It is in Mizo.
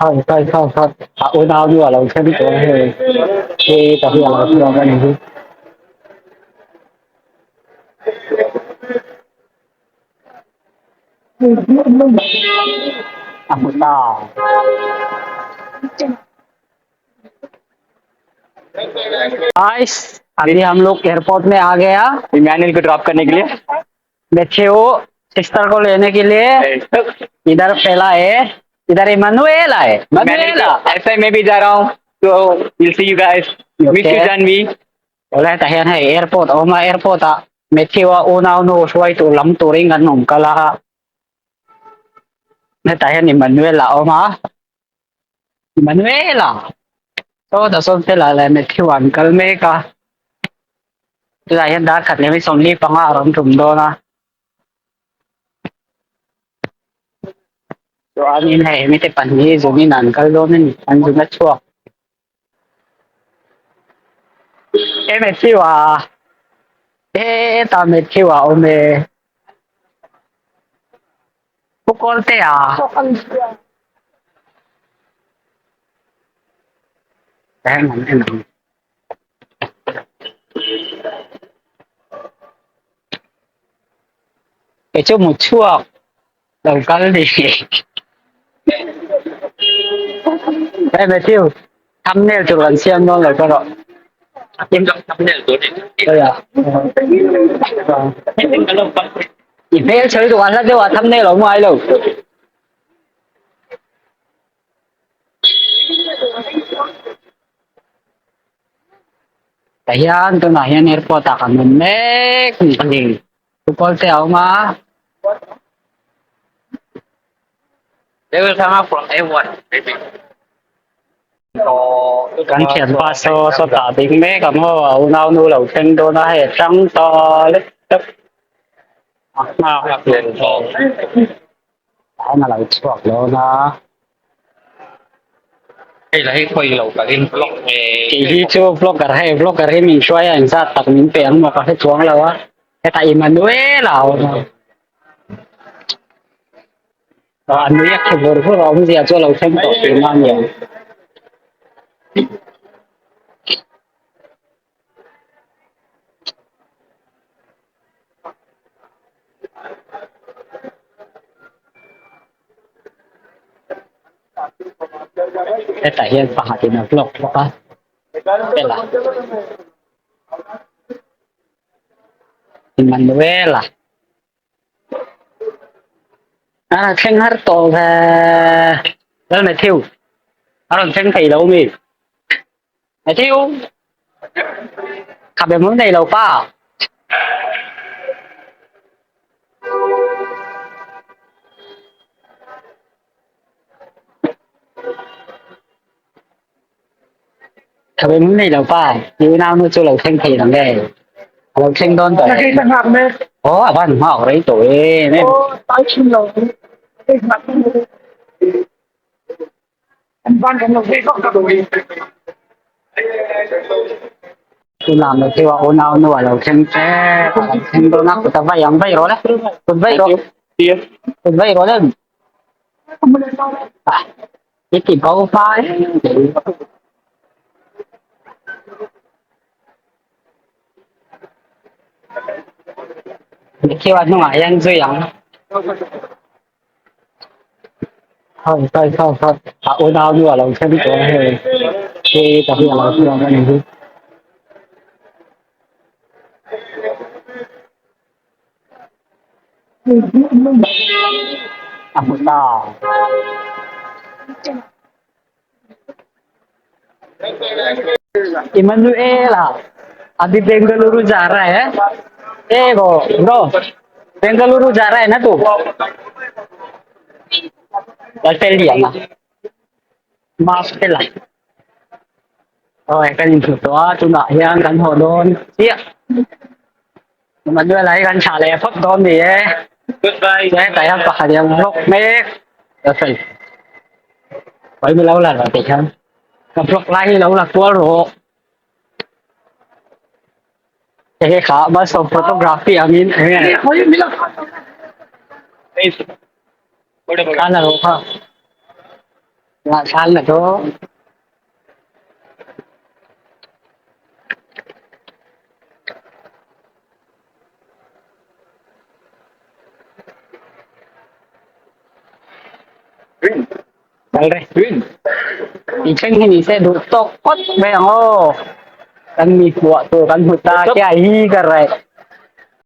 Hei hei hei hei a unau nu a lo thleng tawh a hei hei ta hi a lo chhuak a ni hi. A hmu ta. Guys अभी हम लोग एयरपोर्ट में आ गया इमैनुअल को ड्रॉप करने के लिए मैथ्यू सिस्टर को लेने के लिए इधर फैला है इधर इमानुएला है इमानुएला ऐसा मैं भी जा रहा हूँ तो will see you guys miss you Janvi Awle tah hian hei airport a awm a airport ah Matthew a unau nu hruai tur lam turin kan awm kal a hetah hian Emmanuel a awm a Emmanuel-a sawtah sawn fela leh Matthew an kal mek a tunah hian dar khat leh mi 45 a rawn tum dawn a chuanin hei mite pahnih hi zungin an kal dawn a ni an zung a chhuak e Matthew-a hetah Matthew-a a awm e. Pu Kawltea. Hang on, hang on. Kei chu mut chhuak lo kal ni. Hey Matthew, thumbnail tur kan siam dawn lo ka rawh. Thumbnail tur ni. Aya. I hmel chhoi duh a hla deuh a thumbnail awm ngai lo. Tah hian tunah hian airport ah kan awm mek a ni. Football te a awm a. They will come up from A1 maybe. Kan thianpa saw saw tah ding mek ang aw a unau nu lo thleng dawn a hei a tang ta lek lek a nghak a lo chhuak dawn a. Hei lah hi khawi lo kalin vlog nge. Kei hi chu vlogger hei vlogger hi min hruai a engzat tak min pe ang maw ka hre chuang lo a hetah Emmanuel a awm a. A nui a khi vur vur a awmzia chu a lo thleng tawh tih na a ni ang. Hetah hian pakhatin a vlog bawk a Fela Emmanuela a thleng har tawh ve Lal Matthew a rawn thleng thei lo mi Matthew khabe hmul nei lo pa. Khabe hmul nei lo pa i unau nu chu lo thleng thei lo nge a lo thleng dawn tawh aw a van nghak rei tawh em em. Tunah Matthew a unau nu a lo thleng tep a lo thleng dawn a kut a vai ang vai rawh le kut vai rawh kut vai rawh le i ti bo hma em mai. Matthew a hnungah hian zui ang. Hei hei hei hei a unau nu a lo thleng tawh a hei hei ta hi a lo chhuak a ni hi. A hmu ta. Emmanuela अभी बेंगलुरु जा रहा है ए वो ब्रो बेंगलुरु जा रहा है ना तू Australia na Mafela ôi cái nhìn thử đó chúng ta hian kan haw dawn chiah Emmanuel hi kan thlah leh phawt dawn ni e Goodbye. Chuan hetah hian pakhat hi a vlog mek a sawi pawi mi lo la rawh tih hian ka vlog lai hi lo la kual rawh hei kha malsawm photography angin enge kha la rawh kha. Ngah na to. Green. Kal re. Green. I thleng hi ni se duh tawk phawt mai ang aw. Kan mi hmuah tur kan hmu ta kia hi ka re.